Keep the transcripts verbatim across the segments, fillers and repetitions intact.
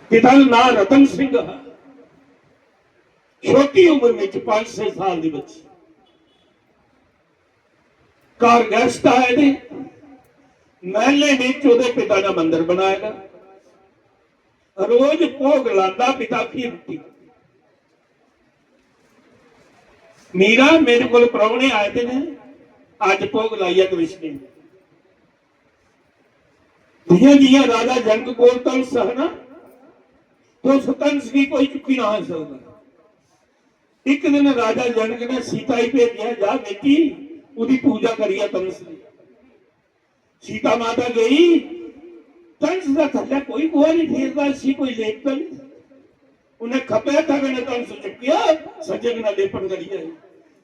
पिता दा नां रतन सिंह हा। छोटी उम्र विच पांच छे साल दी बच्ची। घर गैस्ट आए दे, महल्ले विच ओहदे पिता ने मंदर बनाए दा। रोज भोग लांदा पिता, फिर रुट्टी। "मीरा, मेरे कोल परौहने आए दे ने, अज्ज भोग लाइया कृष्ण ने।" जियां जियां राजा जनक कोल तंस है ना, तो उस तंस की कोई चुक्की ना सकता। एक दिन राजा जनक ने सीता ही भेजिया, "जा बेटी, ओदी पूजा करिया तंस की।" सीता माता गई, तंस का थल्ले कोई गोहा नहीं फेरदा, इसी कोई लेपता नहीं। उन्हें खब्बे हत्था कन्नै तंस चुक्केआ, सज्जे कन्नै लेपन करी आई।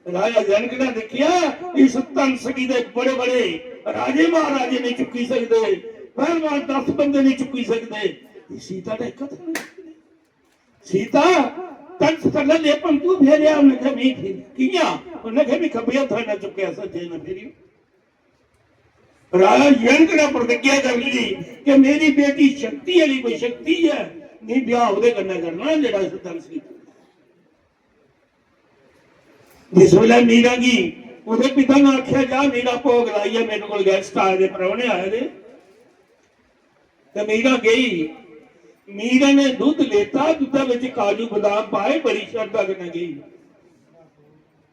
राजा जनक ने दिक्खेआ, इस तंस गी ते बड़े बड़े राजे महाराजे नहीं चुक्की सकदे, पहलवान दस बंदे नहीं चुक्की सकदे, ये सीता ने इक हत्थ कन्नै चुक्की। सीता, तंस थल्ले लेपन क्यों फेरेआ? उन्हें कहा, "मैं फेर-, कियां?" उन्हें कहा, "मैं खब्बे हत्था ने चुक्केआ, सज्जे ने फेरी।" राजा जनक ने प्रतिज्ञा कर ली कि मेरी बेटी शक्ति आह्ली कोई शक्ति ऐ, नहीं ब्याह ओहदे कन्नै करना जेह्ड़ा इस तंस गी। जिस वेले मीरा गी ओहदे पिता ने आखेआ, "जा मीरा, भोग लाइयै, मेरे कोल गैस्ट आए दे, परौहने आए दे।" ते मीरा गई। मीरा ने दुद्ध लेता, दुद्धै बिच काजू बदाम पाए, बड़ी शरधा कन्नै गई।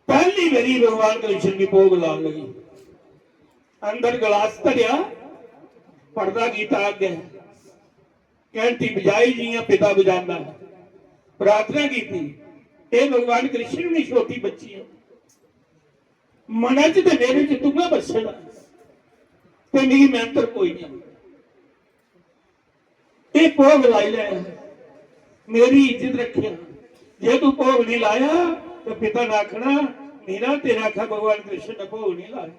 पहली बारी भगवान कृष्ण गी भोग लान लगी। अंदर गलास धरेआ, पर्दा कीता अग्गें, घंटी बजाई जियां पिता बजांदा, प्रार्थना कीती, "हे भगवान कृष्ण, मैं छोटी बच्ची हूं, मनै च ते मेरे च तूं गै बस्से दा, ते मिगी मैंतर कोई नहीं, एह् भोग लाई लै, मेरी इज्जत रखेआ, जे तूं भोग नहीं लाया ते पिता ने आखना, 'मीरा, तेरे आखा भगवान कृष्ण ने भोग नहीं लाया।'"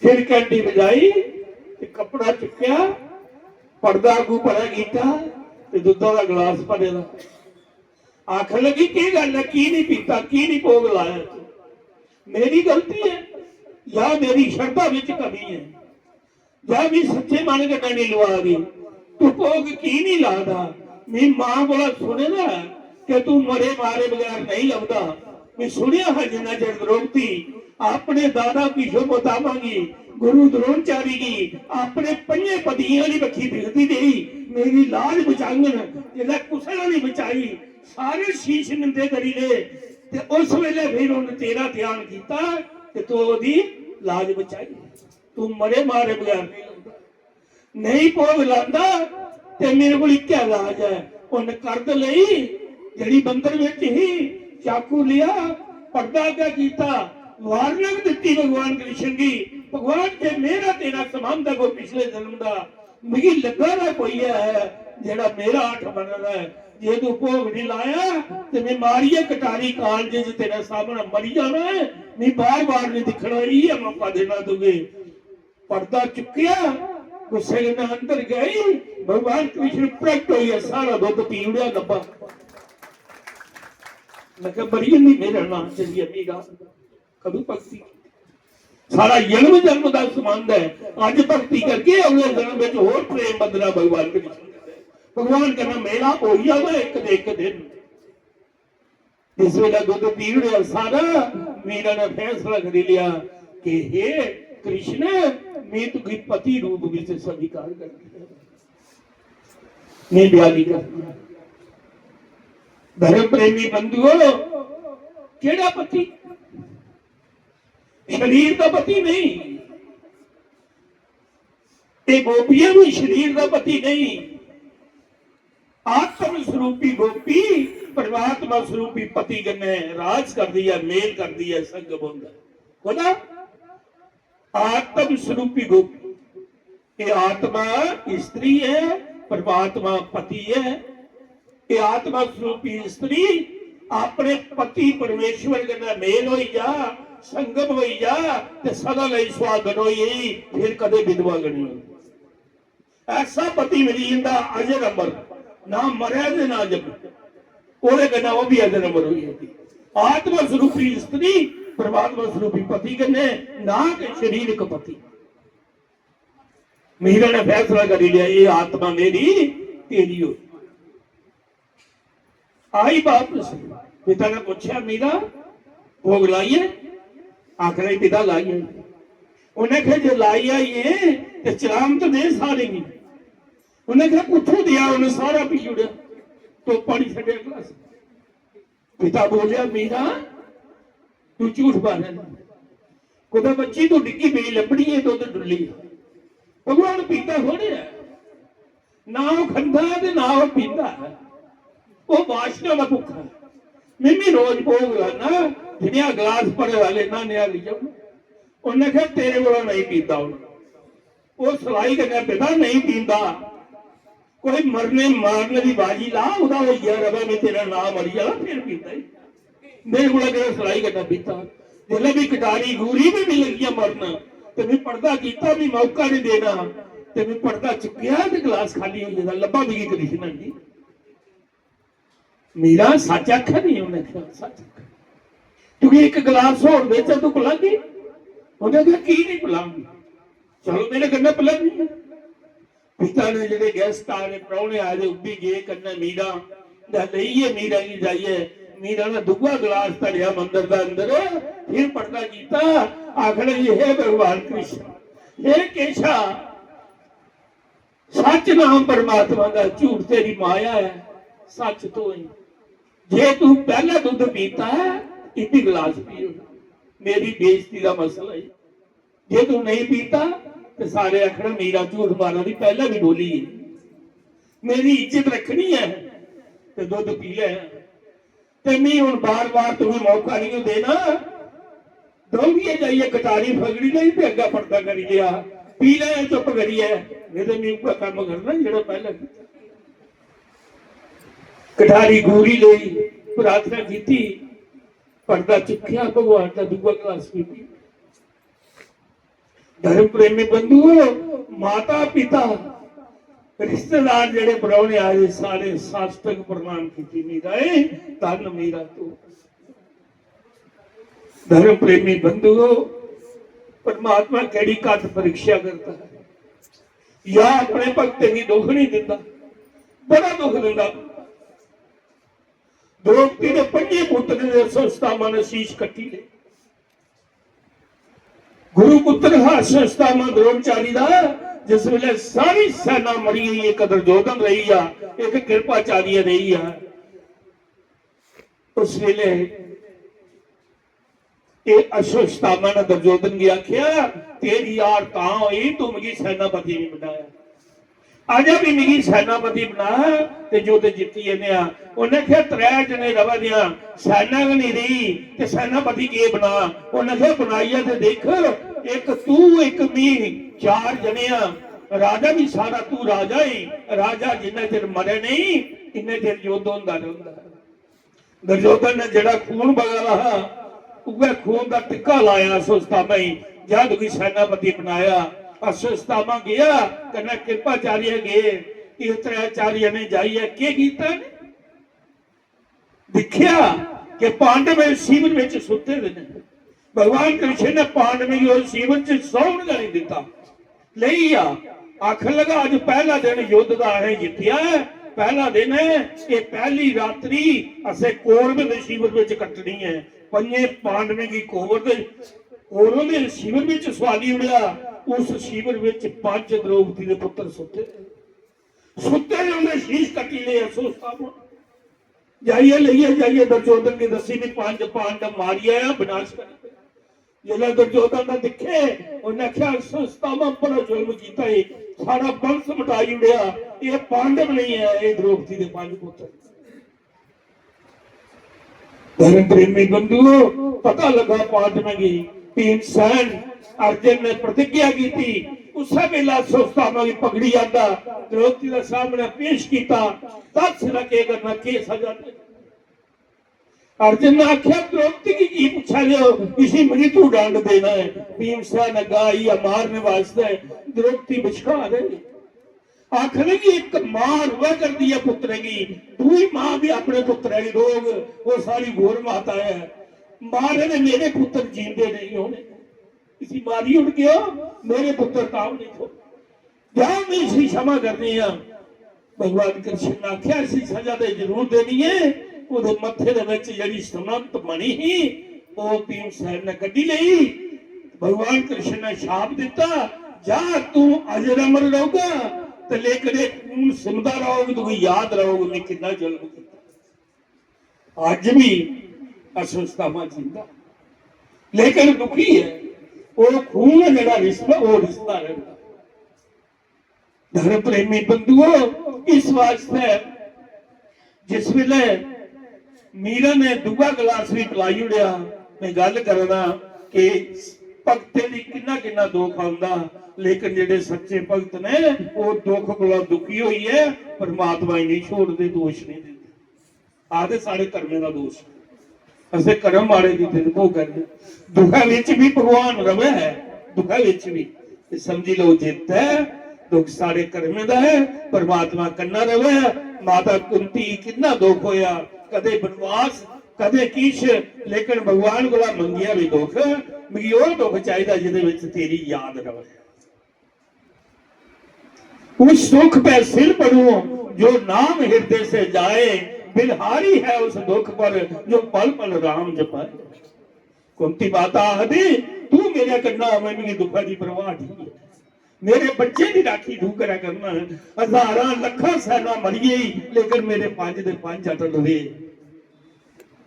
फिर घंटी बजाई ते कपड़ा चुक्केआ, पर्दा अग्गू परा कीता ते दुद्धा दा गलास भरे दा। आखन लगी, "केह् गल्ल ऐ, की नहीं पीता, की नहीं भोग लाया तू? मेरी गलती है या मेरी शरधा विच कमी है, या भी सच्चे मन कन्नै नहीं लुआ दी? तू भोग की नहीं ला दा? मैं मां कोला सुने दा है कि तू मरे मारे बगैर नहीं लभदा। मैं सुनेआ हा जिन्ना चिर द्रौपदी अपने दादा भीष्मपितामह गी, गुरु द्रोणाचार्य गी, अपने पंजे पतियें आह्ली बक्खी दिखदी रेही, मेरी लाज बचाङन।" जिसलै कुसै ने नहीं बचाई, सारे शीश निंदे करी ले, ते उस वेले फिर उन्हें तेरा ध्यान कीता ते तू ओदी लाज बचाई। तू मरे मारे बगैर नहीं लभदा। नहीं भोग लांदा ते मेरे कोल इक्कै इलाज है। उन्न करद लेई, जेह्ड़ी मंदर विच ही, चाकू लिया, पर्दा अग्गै कीता, वार्निंग दित्ती भगवान कृष्ण गी, "भगवान, जे मेरा तेरा संबंध है कोई पिछले जन्म दा, मिगी लग्गा दा कोई है जेह्ड़ा मेरा हठ बने दा है। जे तू भोग नहीं लाया ते मैं मारियै कटारी कालजे च तेरे सामने मरी जाना है, मैं बार-बार नहीं दिक्खना, इ'यै मौका देना तुगी।" पर्दा चुक्केआ, गुस्से कन्नै अंदर गई, भगवान कृष्ण प्रगट होइयै सारा दुद्ध पी ओड़ेआ डब्बा। मैं कहा, "मरी जन्नी मेरे नाम चलिए मीरा, कदूं भक्ति?" सारा जन्म जन्म दा संबंध है, अज भक्ति करके अगले जन्म में होर प्रेम बंधना भगवान कृष्ण कन्नै। भगवान कन्नै मेला होई जाना एक दे एक दिन। जिस वेले दुद्ध पी ओड़ेआ सारा, मीरा ने फैसला करी लिया कि हे कृष्ण, मैं तुगी पति रूप विच स्वीकार कर लिया, मैं ब्याह नहीं करना। धर्म प्रेमी बंधुओ, केड़ा पति? शरीर दा पति नहीं। ते गोपियां भी शरीर दा पति नहीं। आत्म स्वरूपी गोपी परमात्मा स्वरूपी पति कन्नै राज करदी ऐ, मेल करदी ऐ, संगम होंदा ऐ। कोदा? आत्म स्वरूपी गोपी। ये आत्मा स्त्री है, परमात्मा पति है। ये आत्मा स्वरूपी स्त्री अपने पति परमेश्वर कन्नै मेल होई जा, संगम होई जा, ते सदा लेई सुहागन होई गेई, फिर कदे विधवा गै नहीं होंदी। ऐसा पति मिली जंदा अजर अमर, ना मरै ते ना जम्मै, ओह्दे कन्नै ओह् बी अजर अमर होई जंदी। आत्मा स्वरूपी स्त्री परमात्मा स्वरूपी पति कन्नै, ना कि शरीरक पति। मीरा ने फैसला करी लिया, ये आत्मा मेरी तेरी हो। आई वापस, पिता ने पूछा, "मीरा, भोग लाइए?" आखने, "पिता, लाइए।" उन्हें कहा, "जे लाई आई है, ते चलाम तो दे सारे गी।" उन्हें कहा, "कुत्थों दिया?" उन्हें सारा पी उड़ेआ, तो पानी छड़िया गिलास। पिता बोलिया, "मीरा, तू झूठ मारै ना। कुतै बच्ची तू डिग्गी पेई लब्भनी ऐ, दुद्ध डुल्ली।" भगवान पीता थोड़े ऐ, ना ओह् खंदा ऐ ते ना ओह् पींदा ऐ। ओह् वासना दा भुक्खा ऐ। मिम्मी रोज भोग लाना, जिनेहा गलास भरे दा लेना, नेहा लेई जाओ। उन्नै आखेआ, "तेरे कोला नेईं पींदा हून।" ओह् सलाई कन्नै पिता नेईं पींदा। कोई मरने मारने दी बाजी ला, ओह्दा होई गेआ रवै, में तेरा नाम मरी जाना, फिर पींदा ही। मेरे कोला केह्ड़ा सलाई कन्नै पीता। जिसलै बी कटारी घूरी ते मिगी लग्गियां मरन, ते में पर्दा कीता, मी मौका निं देना, ते में पर्दा चुक्केआ ते गलास खाली होई गेदा, लब्भा मिगी कृष्ण जी। मीरा सच आखा दी, उन्नै आखेआ, "सच आखा। तुगी इक गलास होर देचै, तू पलागी?" उन्नै आखेआ, "की निं पलांगी? चलो, मेरे कन्नै पलागी।" पिता ने जेह्ड़े guest आए दे, परौह्ने आए दे, उब्बी गे कन्नै मीरा दा लेइयै, मीरा गी जाइयै मीरा ने दूआ गलास धरेआ मंदर दा अंदर, फिर पर्दा कीता, आखन लगी, "हे भगवान कृष्ण, हे केशा, सच नाम परमात्मा दा, झूठ तेरी माया ऐ, सच तो ही। जे तू पहला दुद्ध पीता है, इब्बी गिलास पियो, मेरी बेइज्जती दा मसला है। जे तू नहीं पीता, ते सारे आखना, 'मीरा झूठ मारा दी, पहला भी बोली है। मेरी इज्जत रखनी है, ते दुद्ध पी ले।'" ते मी हुन बार-बार तुगी मौका निं देना। दौड़ियै जाइयै कटारी फगड़ी लेई ते अग्गै पर्दा करी लेआ। पी लै चुप करियै, नेईं ते मी उ'ऐ कम्म करना जेह्ड़ा पैह्लें कीता। कटारी घूरी लेई, प्रार्थना कीती, पर्दा चुक्केआ, भगवान दा दूआ गलास पी लेआ। धर्म प्रेमी बंधुओ, माता पिता, रिश्तेदार जेह्ड़े परौह्ने आए, सारे साष्टांग प्रणाम कीती, "मीरा ए, धन्न मीरा तू।" धर्म प्रेमी बंधुओ, परमात्मा केह्ड़ी घट परीक्षा करदा है, या अपने भक्तें गी दुख नहीं दिंदा, बड़ा दुख दिंदा। द्रौपदी दे पंजे पुत्र दे अश्वत्थामा ने शीश कट्टी ले। गुरु पुत्र हा अश्वत्थामा द्रोणाचार्य दा, जिस वेले सारी सेना मरी गई, इक दुर्योधन रेही आ, इक कृपाचार्य रेही आ, उस वेले एह् अश्वत्थामा ने दुर्योधन गी आखेआ, "तेरी हार तां होई, तू मिगी सेनापति नहीं बनाया।" अजें भी मिगी सेनापति बना ते युद्ध जित्ती जन्ने आं। उन्नै आखेआ, "त्रै जने रवा दे आं, सेना गै निं रेही ते सेनापति केह् बना?" उन्नै आखेआ, "बनाइयै ते दिक्ख, इक तू, इक मी, चार जने आं। राजा बी सारा तू राजा ही, राजा जिन्ना चिर मरै नेईं, इन्ने चिर युद्ध होंदा रौंह्दा।" दुर्योधन ने जेह्ड़ा खून बगा दा हा, उ'ऐ खून दा टिक्का लाया अश्वत्थामा गी, जद उसी सेनापति बनाया। अश्वत्थामा गेआ, कन्नै कृपाचार्य गे। एह् त्रैचार्य ने जाइयै केह् कीता ने? दिक्खेआ कि पांडव इस शिविर बिच सुत्ते दे ने। भगवान कृष्ण ने पांडवें गी उस शिविर च सौन गै नहीं दित्ता। लेई आ, आखन लगा, "अज्ज पैह्ला दिन युद्ध दा असें जित्तेआ ऐ, पैह्ला दिन ऐ, एह् पैह्ली रात्रि असें कौरवें दे शिविर बिच कट्टनी ऐ।" पंजे पांडवें गी कौरव दे, कौरवें दे शिविर बिच सुआली ओड़ेआ। उस शिविर बिच पंज द्रौपदी दे पुत्तर सुत्ते, सुत्ते दे उं'दे शीश कट्टी ले। अश्वत्थामा जाइयै, लेइयै जाइयै दुर्योधन गी दस्सी भी पंज पांडव मारी आया, विनाश करी। जिसलै दुर्योधन ने दिक्खे, उन्नै आखेआ, "अश्वत्थामा बड़ा जुल्म कीता, एह् सारा वंश मटाई ओड़ेआ, एह् पांडव नहीं ऐ, एह् द्रौपदी दे पंज पुत्तर।" धर्म प्रेमी बंधुओ, पता लगा पांडवें गी, भीमसेन, अर्जुन ने प्रतिज्ञा की थी, उस वेला अश्वत्थामा की पकड़ी आंदा, द्रौपदी के सामने पेश किया, दस ना के करना, के सजा देनी। अर्जुन ने आख्या, "द्रौपदी गी की पुच्छा दे ओ, इसी मृत्यु दंड देना है।" भीमसेन अग्गा आई है मारने वास्ते, द्रौपदी बश्कार है। आखने की एक मां रोआ करदी है पुत्तरे गी, दूई मां भी अपने पुत्तरे गी रोग, वो सारी गौर माता है। मारे ने मेरे पुत्तर जींदे नहीं होने, इसी मारी उड़ गयो, मेरे पुत्तर ताऊ नहीं थो। जाओ, मैं इसी क्षमा करनी है। भगवान कृष्ण ने आखेआ, "इसी सजा ते जरूर देनी है।" ओह्दे मत्थे दे बिच जेह्ड़ी सुनंत मणि ही, ओह् भीमसेन ने कड्ढी लेई। भगवान कृष्ण ने शाप दित्ता, "जा, तू अजर अमर रौह्गा, ते लेकिन एह् खून सिमदा रौह्ग, तुगी याद रौह्ग, में किन्ना जुल्म कीता।" अज्ज भी अस उस धामा जींदा, लेकिन दुखी है, ओह् खून जेह्ड़ा रिश्ता, ओह् रिश्ता रैंह्दा। धर्म प्रेमी बंधुओ, इस वास्तै जिस वेले मीरा ने दूआ गलास भी पलाई ओड़ेआ, में गल्ल करना कि भक्तें दी किन्ना किन्ना दुख औंदा, लेकिन जेह्ड़े सच्चे भक्त ने, ओह् दुख कोला दुखी होइयै परमात्मा गी नेईं छोड़दे, दोश नेईं दिंदे। आखदे, "साढ़े कर्में दा दोश, असें कर्म माड़े कीते ते भोगा दे।" दुखै बिच बी भगवान रवै, दुखै बिच बी। ते समझी लैओ, जित्त ऐ, दुख साढ़े कर्में दा ऐ, परमात्मा कन्नै रवै। माता कुंती गी किन्ना दुख होया, कदें बनवास, कदें किश, लेकिन भगवान कोला मंगेआ बी दुख, "मिगी ओह् दुख चाहिदा जेह्दे बिच तेरी याद रवै।" उस सुख पे सिर पड़ूं जो नाम हृदय से जाए, बिलहारी है उस दुख पर जो पल पल राम जपाए। कुंती माता आखदी, "तू मेरे कन्नै होवे, मिगी दुखा दी परवाह नहीं है। मेरे बच्चे दी राखी तू करै करना है। हजारां लखां सैना मरी गई, लेकिन मेरे पंज दे पंज अटल रहे।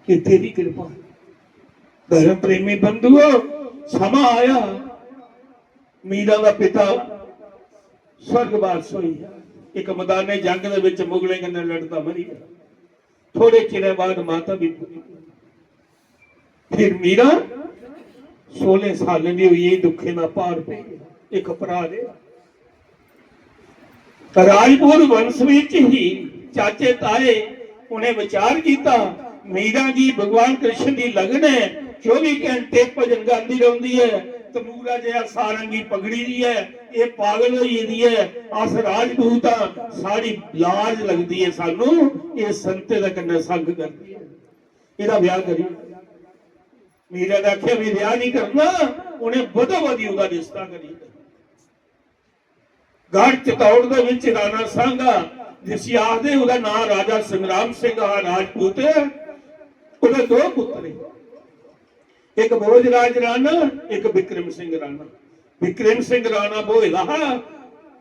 ये तेरी कृपा।" धर्म प्रेमी बंधुओ, समां आया, मीरा दा पिता स्वर्गवास होई गेआ। इक मैदाने जंग दे विच मुगलें कन्नै लड़दा मरी गेआ। थोड़े चिरै बाद माता भी पूरी होई। फिर मीरा सोलह साल दी होई, दुखें दा भार पेई गेआ। इक भरा रेहा। राजपूत वंश विच ही, चाचे ताए, उ'नें विचार कीता, मीरा गी भगवान कृष्ण दी लगन ऐ, चौबी घंटे भजन गांदी रौंह्दी ऐ, तमूरा जेहा सारंगी पगड़ी दी ऐ, एह् पागल होई गेदी ऐ, अस राजपूत आं, साढ़ी लाज लगदी ऐ सानू, एह् संते दे कन्नै संग करदी ऐ, एह्दा ब्याह करी। मीरा ने आखेआ, "मैं ब्याह नहीं करना।" उ'नें बदो बदी ओह्दा रिश्ता करी दित्ता। गढ़ चितौड़ दे विच राणा सांगा, जिसी आखदे, ओह्दा नां राजा संग्राम सिंह हा, राजपूत। ओह्दे दो पुत्तर हे, इक भोजराज राणा, इक विक्रम सिंह राणा। विक्रम सिंह राणा भोए दा हा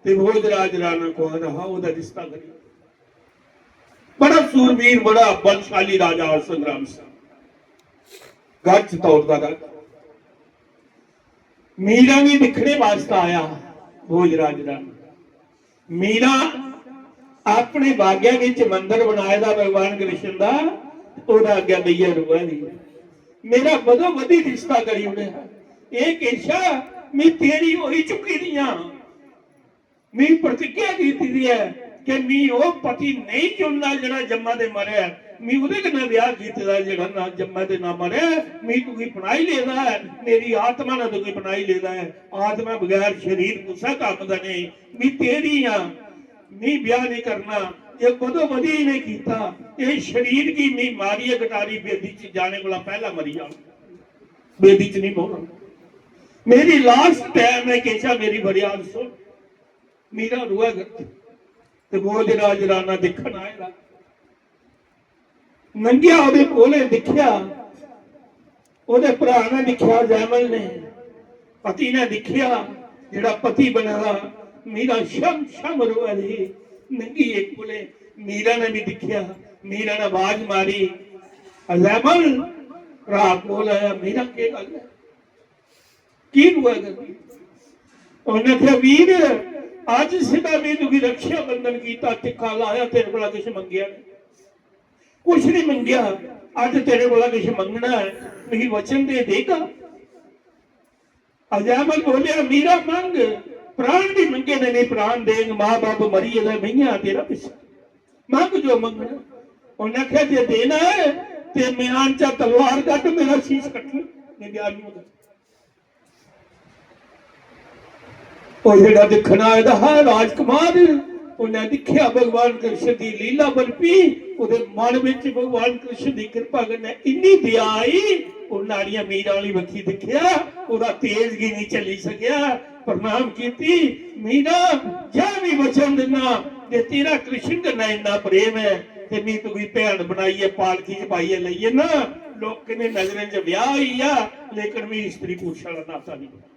ते भोजराज राणा कुंवारा हा, ओह्दा रिश्ता करी। बड़ा सूरवीर, बड़ा बलशाली राजा हा संग्राम सिंह। गढ़ चितौड़ दा राजा। मीरा गी दिक्खने वास्तै आया भोजराज राणा। मीरा अपने बागै विच मंदर बनाए दा भगवान कृष्ण दा, ओह्दा अग्गै बेहियै रोआ दी। "मेरा बदो बदी रिश्ता करी ओड़ेआ। एह् केशा, मैं तेरी होई चुकी दी आं। मैं प्रतिज्ञा कीती दी ऐ कि मैं ओह् पति नेईं चुनना जेह्ड़ा जम्मा ते मरै। मैं ओह्दे कन्नै ब्याह कीते दा जेह्ड़ा ना जम्मा ते ना मरै। मैं तुगी अपनाई लेदा ऐ, मेरी आत्मा ने तुगी अपनाई लेदा ऐ। आत्मा बगैर शरीर कुसै कम्म दा नेईं। मैं तेरी आं, मैं ब्याह नहीं करना।" ये बदो बदी इ'नें कीता, ये शरीर गी मैं मारियै गटारी बेदी च जाने कोला पैह्ला मरी जाना, बेदी च नहीं बौह्ना। मेरी लास्ट टाइम है, केशा मेरी फरियाद सुन। मीरा रोआ करदी। ते भोजराज राणा दिक्खन आए दा। लंघेआ ओह्दे कोले, दिक्खेआ, ओह्दे भ्रा ने दिक्खेआ, जैमल ने, पति ने दिक्खेआ, जेह्ड़ा पति बने दा, मीरा छम छम रोआ दी। लंघी इक कोले, मीरा ने भी दिक्खेआ, मीरा ने आवाज मारी, "जैमल।" भ्रा कोल आया, "मीरा, केह् गल्ल ऐ?" की रोआ करदी? उन्नै आखेआ, "वीर, अज्ज सिद्धा में तुगी रक्षा बंधन कीता, टिक्का लाया, तेरे कोला किश मंगेआ नहीं, कुछ नहीं मंगेआ। अज्ज तेरे कोला किश मंगना है, मिगी वचन दे, देगा?" अजैमल बोलेआ, "मीरा, मंग, प्राण भी मंगे ने, नहीं प्राण देंग, मां बाप मरी गेदा, मैया तेरा पिच्छा, मंग जो मंगना।" उन्नै आखेआ, "जे देना है ते म्यान चा तलवार कड्ढ, मेरा शीश कट्टी, मैं ब्याह नहीं होना।" ओह् जेह्ड़ा दिक्खन आए दा हा राजकुमार, उन्नै दिक्खेआ भगवान कृष्ण दी लीला बरपी, ओह्दे मन विच भगवान कृष्ण दी किरपा कन्नै इन्नी दया आई, ओह् नाड़ियां मीरा आह्ली बक्खी दिक्खेआ, ओह्दा तेज गी नहीं झल्ली सकेआ, प्रणाम कीती, "मीरा, जा, मैं वचन दिन्ना, जे तेरा कृष्ण कन्नै इन्ना प्रेम ऐ ते मी तुगी भैन बनाइयै पालकी च पाइयै लेई जन्ना। लोकें दी नजरें च ब्याह होई गेआ, लेकिन मी स्त्री पुरुष आह्ला नाता नहीं बना।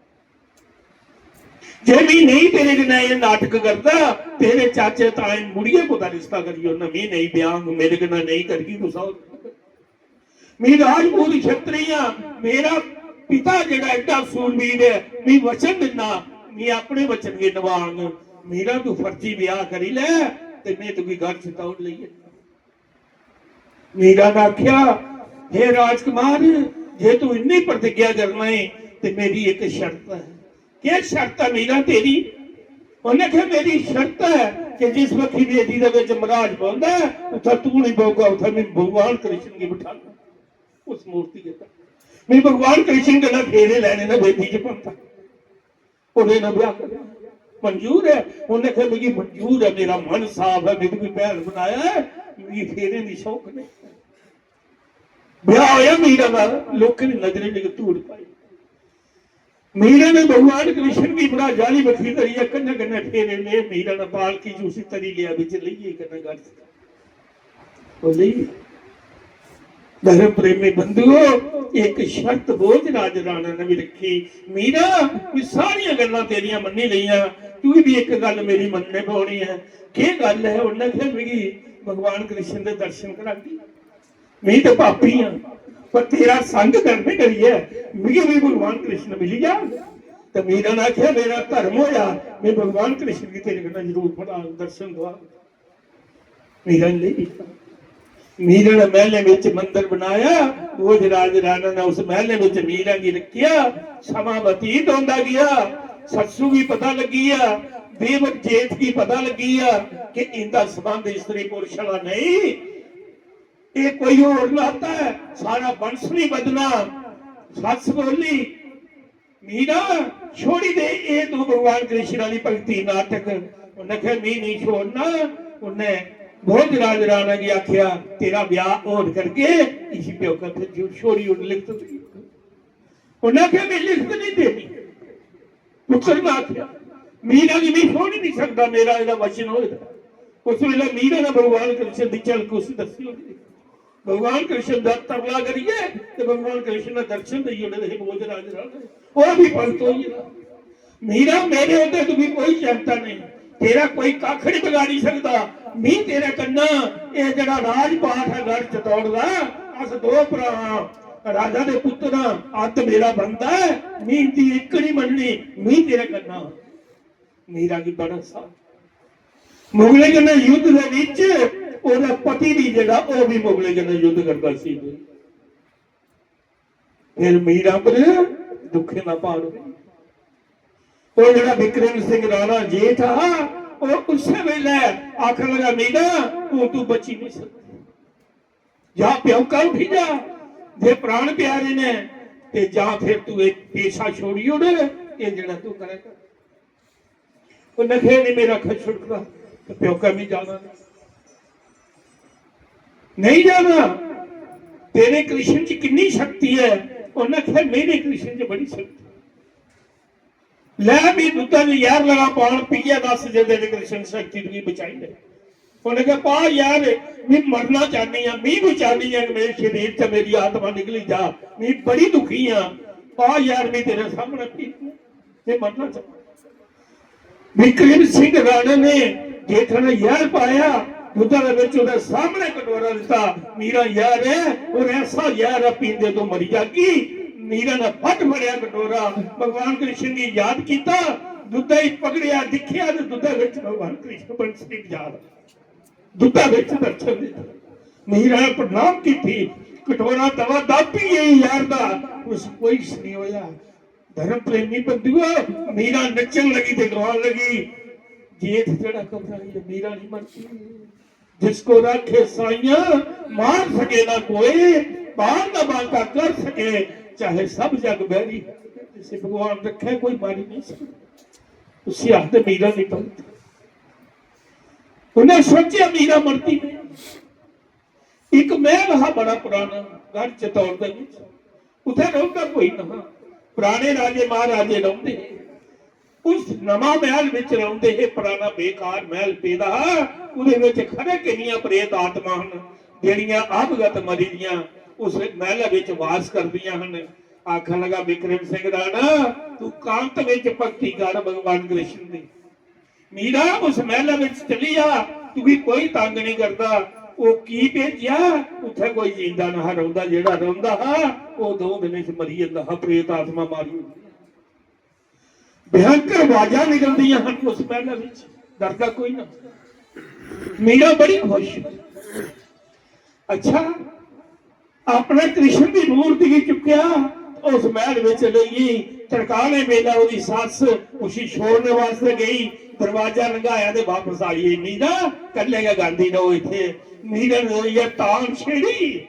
जे मी नहीं तेरे कन्नै एह् नाटक करदा, तेरे चाचे ताए मुड़ियै कुतै रिश्ता करी ओड़ना। मी नहीं ब्याह, मेरे कन्नै नहीं करगी कुसै होर। मी राजपूत क्षत्रिय आं, मेरा पिता जेह्ड़ा एड्डा सूरवीर ऐ, मी वचन दिन्ना, मी अपने वचन गी नभांग। मीरा, तू फर्जी ब्याह करी लै ते में तुगी गढ़ चितौड़ लेई जन्ना। मीरा ने आखेआ, "हे राजकुमार, जे तू इन्नी प्रतिज्ञा करना है ते मेरी इक शर्त ऐ।" "केह् शर्त ऐ मीरा तेरी?" उन्नै आखेआ, "मेरी शर्त ऐ कि जिस बक्खी वेदी दे बिच महाराज बौंह्दा ऐ, उत्थै तू निं बौह्गा, उत्थै में भगवान कृष्ण गी बठाना उस मूर्ति दे तै। में भगवान कृष्ण कन्नै फेरे लैने न वेदी च बौंह्दा।" ओह्दे नै ब्याह कर। मंजूर ऐ? उन्नै आखेआ, "मिगी मंजूर ऐ, मेरा मन साफ ऐ, मिगी कोई भैन बनाया ऐ, मिगी फेरे दी शौक नहीं।" ब्याह होया मीरा दा, लोकें दी नजरें च धूड़ पाई। मीरा ने भगवान कृष्ण गी बड़ा जाली बक्खी धरियै कन्नै कन्नै फेरे ले। मीरा ने पालकी च उसी तरी लेआ, बिच लेइयै कन्नै गढ़ च। बोली, धर्म प्रेमी बंधुओ, एक शर्त भोजराज राणा ने भी रखी। मीरा, मैं सारियां गल्लां तेरियां मन्नी लइयां, तू भी एक गल्ल मेरी मन्नने पौनी है। केह् गल्ल है? उन्नै आखेआ, "मिगी भगवान कृष्ण दे दर्शन करागी। मैं ते पापी आं, पर तेरा संग करने करियै मिगी भी भगवान कृष्ण मिली जा, ते मीरा ने आखेआ, मेरा धर्म होया, मैं भगवान कृष्ण गी तेरे कन्नै जरूर मिलां, दर्शन दुआ।" मीरा ने लेई दित्ता। मीरा ने महलें बिच मंदर बनाया, भोजराज राणा ने उस महलें बिच मीरा गी रखेआ। समां बतीत होंदा गेआ, सस्सू गी पता लग्गी गेआ, देवर जेठ गी पता लग्गी गेआ कि इंदा संबंध स्त्री पुरुष आह्ला नेईं, एह् कोई होर नाता ऐ, साढ़ा वंश नहीं बधना। सस्स बोली, "मीरा, छोड़ी दे एह् तू भगवान कृष्ण आह्ली भक्ति नाटक।" उन्नै आखेआ, "मी नहीं छोड़ना।" उन्नै भोजराज राणा गी आखेआ, "तेरा ब्याह होर करगे, इसी प्योकै भेजी ओड़, छोड़ी ओड़, लिखत देई ओड़।" उन्नै आखेआ, "में लिखत नहीं देनी।" पुत्तर ने आखेआ, "मीरा गी में छोड़ी नहीं सकदा, मेरा एह्दा वचन होए दा।" उस बेल्लै मीरा ने भगवान कृष्ण दी झलक उसी दस्सी ओड़ी। भगवान कृष्ण दा तरला करियै ते भगवान कृष्ण ने दर्शन देई ओड़े दे हे भोजराज राणा ने। ओह् भी भगत होई गेदा। "मीरा, मेरे होंदे तुगी कोई चिंता नहीं, तेरा कोई कक्ख नहीं बगाड़ी सकदा। मी तेरे कन्नै एह् जेह्ड़ा राजपाठ ऐ गढ़ चितौड़ दा, अस दो भ्राऽ आं, राजा दे पुत्तर आं, अत्त मेरा बनदा ऐ, मी इंदी इक नहीं मन्ननी, मी तेरे कन्नै।" मीरा गी बड़ा साथ। मुगलें कन्नै युद्ध दे बिच ओह्दा पति भी जेह्ड़ा, ओह् भी मुगलें कन्नै युद्ध करदा सी। फिर मीरा पर दुखें दा पहाड़ पेई। ओह् जेह्ड़ा विक्रम सिंह राणा जेठ हा, ओह् उस्सै बेल्लै आखन लगा, "मीरा, हून तू बची नहीं सकदी, जां प्यौका उठी जा, जे प्राण प्यारे ने, ते जां फिर तू एह् पेशा छोड़ी ओड़, एह् जेह्ड़ा तू करै कर।" उन्नै आखेआ, "नहीं, मेरा अक्खर छुड़कदा ते प्यौका में जाना नहीं।" "नहीं जाना? तेरे कृष्ण च किन्नी शक्ति है?" उन्नै आखेआ, "मेरे कृष्ण च बड़ी शक्ति।" "लै, मी दुद्धा च जैह्र लगा पान, पीयै दस जे तेरे कृष्ण शक्ति तुगी बचाई ले।" उन्नै आखेआ, "पा जैह्र, मी मरना चाह्न्नी आं, मी बचानी ऐ, मेरे शरीर च मेरी आत्मा निकली जा, मी बड़ी दुखी आं, पा जैह्र, मी तेरे सामनै पी, में मरना चाह्न्नी।" विक्रम सिंह राणा ने जेठा ने जैह्र पाया, दुद्धा दे बिच ओह्दे सामनै कटोरा दित्ता, "मीरा जैह्र ऐ, और ऐसा जैह्र ऐ, पींदे तू मरी जागी।" मीरा ने फट फड़ेआ कटोरा, भगवान कृष्ण गी याद कीता, दुद्धै गी पकड़ेआ, दिक्खेआ ते दुद्धै बिच भगवान कृष्ण बंसरी बजा रहे। दुद्धै बिच दर्शन दित्ते। मीरा ने प्रणाम कीती, कटोरा दवा दा पी गई जैह्र दा, उस कोई नहीं होया। धर्म प्रेमी बंधुओ, मीरा नच्चन लगी ते गान लगी, "जेठ जेह्ड़ा घबराई ऐ, मीरा नहीं मरदी।" जिसको राखे साइयां, मार सके ना कोई, बाण ना बांका कर सके, चाहे सब जग बैरी। जिसे भगवान रखे, कोई मारी नहीं सकता। उसी आखदे मीरा नहीं बनती। उन्हें सोचेआ, मीरा मरदी नहीं। एक महल हा बड़ा पुराना, गढ़ चितौड़ दे विच। उत्थै रौंह्दा कोई ना हा। पुराने राजे महाराजे रौंह्दे हे। उस नमां मैह्ल बिच रौंह्दे हे, पराना बेकार मैह्ल पेदा हा, ओह्दे बिच खरै किन्नियां प्रेत आत्मा हन, जेह्ड़ियां अवगत मरी दियां उस मैह्लै बिच वास करदियां हन। आखन लगा, "विक्रम सिंह राणा, तू कांत बिच भक्ति कर भगवान कृष्ण दी। मीरा, उस मैह्लै बिच चली जा, तुगी कोई तंग नहीं करदा।" ओह् की भेजेआ? उत्थै कोई जींदा नेहा रौंह्दा, जेह्ड़ा रौंह्दा हा, ओह् दो दिनें च मरी जंदा हा, प्रेत आत्मा मारी ओड़दी। भयंकर आवाजां निकलदियां हन उस मैह्लै बिच, डरदा कोई ना। मीरा बड़ी खुश। अच्छा, अपने कृष्ण दी मूर्ति गी चुक्केआ, उस मैह्ल बिच लेई गेई। तरकालें बेल्लै ओह्दी सस्स उसी छोड़ने वास्तै गेई, दरवाजा लंघाया ते वापस आई गेई। मीरा कल्ले गै गांदी न ओह् इत्थै। मीरा ने जाइयै तान छेड़ी,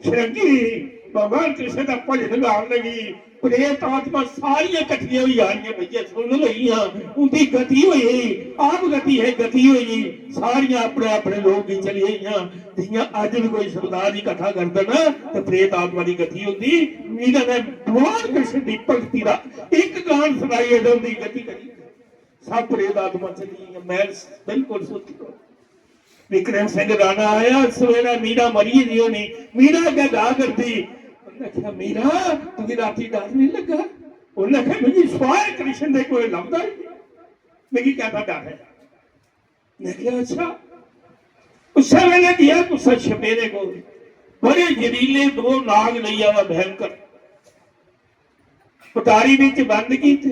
फिरंगी भगवान कृष्ण दा भजन गान लगी। प्रेत आत्मा सारियां कट्ठियां होई जानियां, भैया सुन लगियां। उंदी गति होई, आप गति है, गति होई। सारियां अपने अपने लोक गी चली गेइयां। जियां अज्ज भी कोई सरदार दी कथा करदा ना, ते प्रेत आत्मा दी गति होंदी। मीरा ने भगवान कृष्ण दी भक्ति दा इक गान सुनाई, ते उंदी गति करी। सब प्रेत आत्मा चली गेइयां, मैह्ल बिल्कुल सुत्ती होई। विक्रम सिंह राणा आया, सवेरै मीरा मरी दी होनी, मीरा अग्गें गा करदी। उन्नै आखेआ, "मीरा, तुगी रातीं डर निं लग्गा?" उन्नै आखेआ, "मिगी सिवाए कृष्ण दे कोई लभदा ही निं, मिगी कैह्दा डर ऐ?" उन्नै आखेआ, "अच्छा।" उस्सै बेल्लै गेआ कुसै छपेरे कोल, बड़े जरीले दो नाग लेई आया भयंकर। पटारी बिच बंद कीते,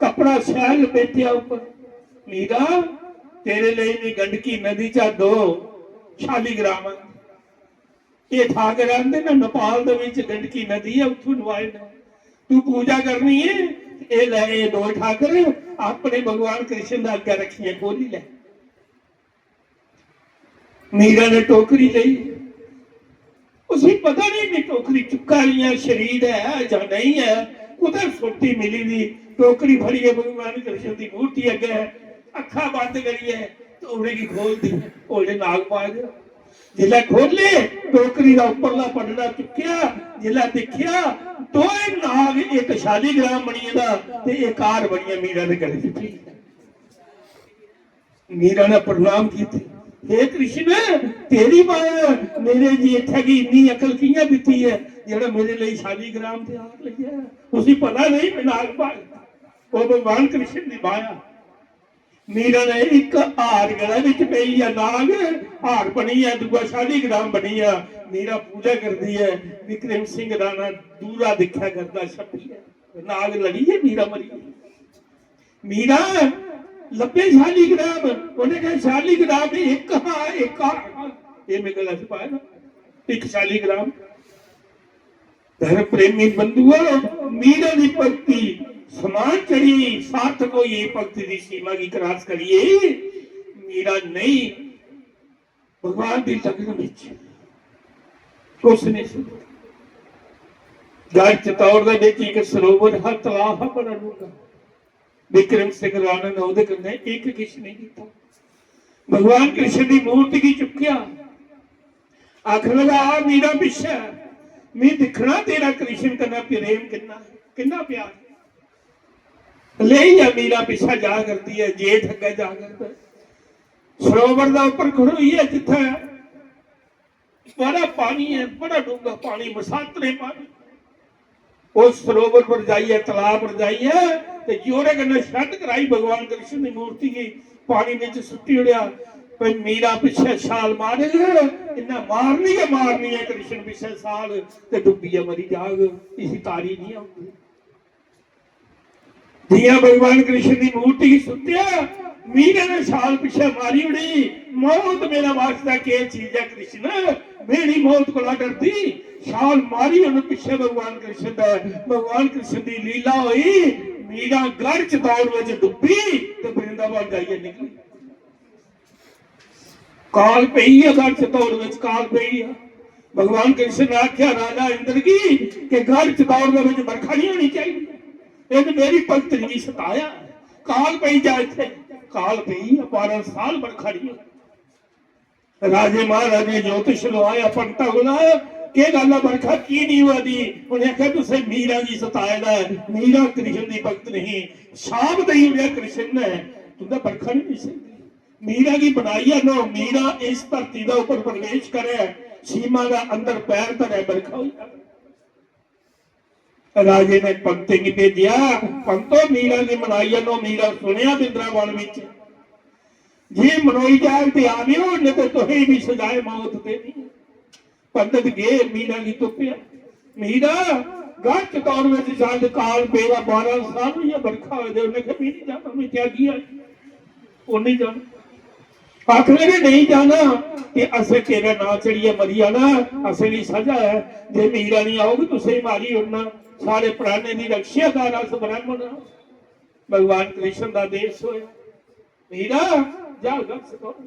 कपड़ा शैल लपेटेआ उप्पर। "मीरा, तेरे लेई में गंडकी नदी चा दो शालीग्राम आंदे। एह् ठाकर आंदे ना, नेपाल दे बिच गंडकी नदी ऐ, उत्थों नवाए न। तू पूजा करनी है, एह् लै, एह् दो ठाकर अपने भगवान कृष्ण दे अग्गें रक्खियै खोली लै।" मीरा ने टोकरी लेई। उसी पता नहीं कि टोकरी चुक्का दियां शरीर है जां नहीं है, कुतै सुट्टी मिली दी। टोकरी फड़ियै भगवान कृष्ण दी मूर्ति अग्गै अक्खां बंद करियै ते उ'नेंगी खोलदी, ओल्लै नाग पाए दे। जिसलै खोले, टोकरी दा उप्परला पन्ना चुक्केआ, जिसलै दिक्खेआ, दोए नाग इक शालीग्राम बनी गेदा ते इक हार बनियै मीरा दे गले च पेई। मीरा ने प्रणाम कीते, "हे कृष्ण, तेरी माया, मेरे जेठा गी इन्नी अकल कि'यां दित्ती ऐ, जेह्ड़ा मेरे लेई शालीग्राम ते हार लेई आया? उसी पता नहीं मैं नाग पाए।" ओह् भगवान कृष्ण दी माया। मीरा ने इक हार गले बिच पेई ऐ नाग, हार बनी ऐ, दूआ शालीग्राम बनी ऐ। मीरा पूजा करदी ऐ, विक्रम सिंह राणा दूरा दिक्खा करदा छप्पियै। नाग लड़ी ऐ, मीरा मरी गेई। मीरा लब्भे शालीग्राम, उन्हें कहा, "शालीग्राम एक हा, एक हा।" ये मेरे गला से पाया ना, एक शालीग्राम। धर्म प्रेमी बंधुओ, मीरा दी भक्ति समान चढ़ी, सार्थक होई, भक्ति दी सीमा की क्रॉस करिए। मीरा नहीं, भगवान दी लगन विच कुछ नहीं सुनदा। गढ़ चितौड़ दे विच इक सरोवर हा, तलाऽ हा बड़ा डूंगा। विक्रम सिंह राणा ने ओहदे कन्नै इक किश नहीं कीता। भगवान कृष्ण दी मूर्ति गी चुक्केआ, आखन लगा, "आ मीरा पिच्छे, मैं दिक्खना तेरा कृष्ण कन्नै प्रेम किन्ना, किन्ना प्यार।" लेई ऐ मीरा पिच्छे जा करदी ऐ, जेठ अग्गै जा करदा ऐ। सरोवर दा उप्पर खड़ोई ऐ जित्थै बड़ा पानी ऐ, बड़ा डूंगा पानी, मसातरे पानी। उस सरोवर पर जाइयै, तलाऽ पर जाइयै ते जोरै कन्नै छंड कराई भगवान कृष्ण दी मूर्ति गी, पानी बिच सुट्टी ओड़ेआ। भाई मीरा पिच्छे छाल मारग, इन्नै मारनी गै मारनी ऐ कृष्ण पिच्छे छाल, ते डुब्बियै मरी जाग, इसी तारी नहीं औंदी। जियां भगवान कृष्ण दी मूर्ति गी सुट्टेआ, मीरा ने छाल पिच्छे मारी ओड़ी। मौत मेरे वास्ते केह् चीज ऐ कृष्ण, में नहीं मौत कोला डरदी। छाल मारी उन्हें पिच्छे भगवान कृष्ण दा, भगवान कृष्ण दी लीला होई। मीरा गढ़ चितौड़ विच डुब्बी ते वृंदावन जाइयै निकली। काल पेई ऐ, गढ़ चितौड़ विच काल पेई ऐ। भगवान कृष्ण ने आख्या राजा इंद्र गी कि गढ़ चितौड़ दे विच बरखा नहीं होनी चाहिए, इन्हें मेरी भगत गी सताया। काल पेई जा इत्थे। काल पेई ऐ, बारह साल बरखा नहीं होई। राजे महाराज ने ज्योतिष लवाया, पंडिता बुलाया, एह् गल्ल ऐ, बरखा की नहीं होआ दी? उ'नें आखेआ, "तुसें मीरा गी सताए दा ऐ, मीरा कृष्ण दी भक्त नहीं।" शाप देई ओड़ेआ कृष्ण ने, "तुं'दा बरखा नहीं होई सकदी।" मीरा गी बनाइयै नो, मीरा इस धरती दे उप्पर प्रवेश करे, सीमा दा अंदर पैर धरे, बरखा होई जाए। राजे ने पंतें गी भेजेआ, "पंतो, मीरा गी मनाइयै नो।" मीरा सुनेआ बिंद्रावन विच, "जे मनोई जाग ते आवेओ, नेईं ते तुसें भी सजाए मौत देनी।" पंडित गे, मीरा गी तुप्पेआ। "मीरा, गढ़ चित्तौड़ विच जंड काल पेदा, बारां साल होई गे बरखा होए दे।" उ'न्नै आखेआ, "में नहीं जाना, में त्यागी आं।" ओह् नहीं जाना। आखन लगे, "नहीं जाना ते असें तेरा नांऽ चढ़ियै मरी जाना, असेंगी सजा ऐ, जे मीरा नहीं औग तुसेंगी मारी ओड़ना, सारे प्राणें दी रक्षा कर, अस ब्राह्मण आं।" भगवान कृष्ण दा आदेश होया, "मीरा, जा गढ़ चित्तौड़।"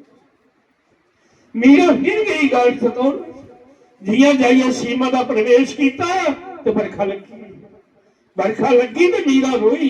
मीरा फिर गई गढ़ चित्तौड़। जियां जाइयै सीमा दा प्रवेश कीता ते बरखा लग्गी। बरखा लग्गी ते मीरा रोई।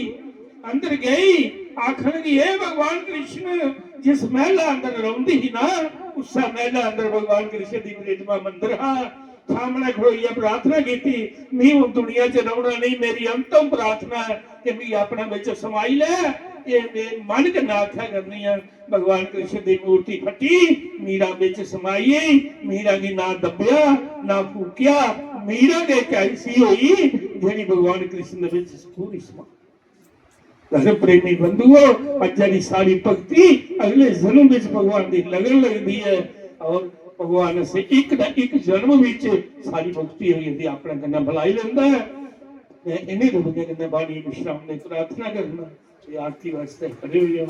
अंदर गई, आखन लगी, "हे भगवान कृष्ण, जिस मैहला अंदर रौंदी ही ना, उस्सै मैहला अंदर भगवान कृष्ण दी प्रतिमा मंदर हा। सामने खड़ोइयै प्रार्थना कीती, 'मी हुन दुनिया च रौहना नहीं, मेरी अंतम प्रार्थना ऐ कि मिगी अपने बिच समाई लै।' एह् में मन कन्नै आखै करनी आं।" भगवान कृष्ण दी मूर्ति फटी, मीरा बिच समाई, मीरा गी ना दब्बेआ, ना फूकेआ। मीरा गै इक ऐसी होई जेह्ड़ी भगवान कृष्ण दे बिच पूरी समा। अगर प्रेमी बंधुओ, अज्जै दी सारी भक्ति अगले जन्म बिच भगवान दी लगन लगदी ऐ और भगवान असें इक ना इक जन्म बिच सारी भक्ति होई जंदी, अपने कन्नै बुलाई लैंदा ऐ। मैं इन्हीं रबदे कन्नै बाणी विश्राम दी प्रार्थना करना। ये आरती वास्तै खड़े होई जाओ।